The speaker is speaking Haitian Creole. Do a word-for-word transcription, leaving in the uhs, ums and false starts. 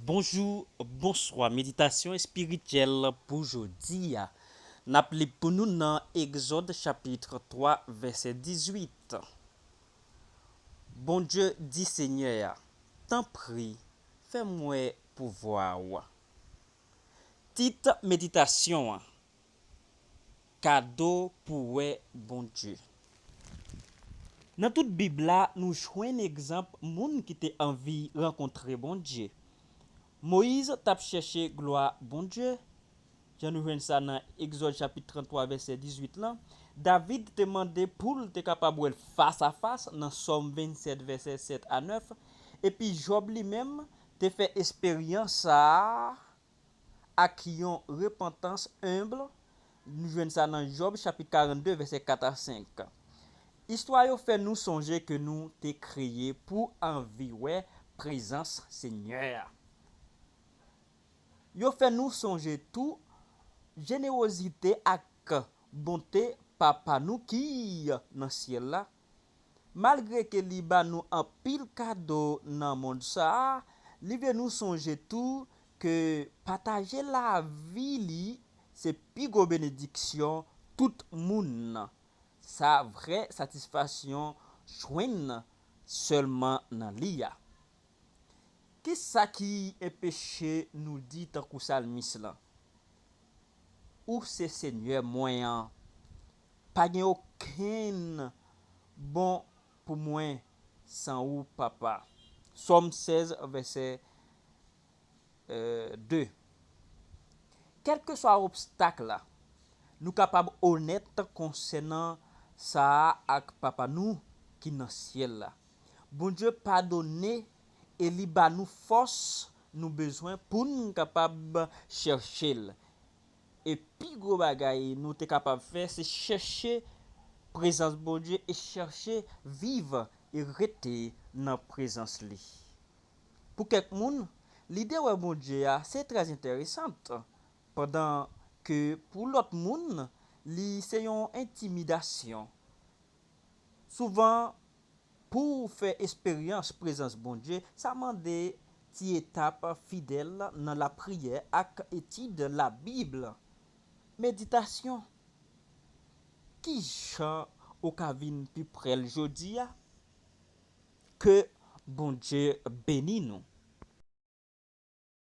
Bonjou, bonswa. Meditasyon espirityèl pou jodi a. N ap li pou nou nan Egzòd chapit twa, vèsè dizuit. Bondye di Senyè a, tanpri, fè m wè pouvwa w. Tit meditasyon an, kado pou wè Bondye. Nan tout Bib la, nou jwenn egzanp moun ki te anvi rankontre Bondye. Moyiz t ap chèche glwa Bondye, jan nou jwenn sa nan Egzòd chapit trannntwa, vèsè dizuit lan. David te mande pou l te kapab wè l fas a fas nan Sòm vennsèt, vèsè sèt a nèf. Epi Jòb li menm te fè esperyans sa a ak yon repantans enb. Nou jwenn sa nan Jòb chapit karannde, vèsè kat a senk. Istwa yo fè nou sonje ke nou te kreye pou anvi wè prezans Senyè a. Yo fè nou sonje tou jenerozite ak bonte Papa nou ki nan syèl la. Malgre ke li ba nou anpil kado nan mond sa a, li vle nou sonje tou ke pataje lavi li se pi gwo benediksyon tout moun nan. Sa vrè satisfaksyon jwenn sèlman nan li a. Kisa ki enpeche nou di tankou salmis lan? Ou se Senyè mwen an. Pa gen okenn bon pou mwen san ou, Papa. Sòm sèz, vèsè, euh, de. Kèlkeswa obstak la, nou kapab onèt konsènan sa a ak Papa nou ki nan syèl la. Bondye padone e li ba nou fòs nou bezwen pou n kapab chèche l. E pi gwo bagay nou te kapab fè, se chèche prezans Bondye e chèche viv e rete nan prezans li. Pou kèk moun, lide wè Bondye a se trè enteresan, pandan ke pou lòt moun, li se yon entimidasyon. Souvan, pou w fè esperyans prezans Bondye, sa mande ti etap fidèl nan lapriyè ak etid Labib. Meditasyon. Ki jan ou ka vin pi pre l jodi a? Ke Bondye beni nou.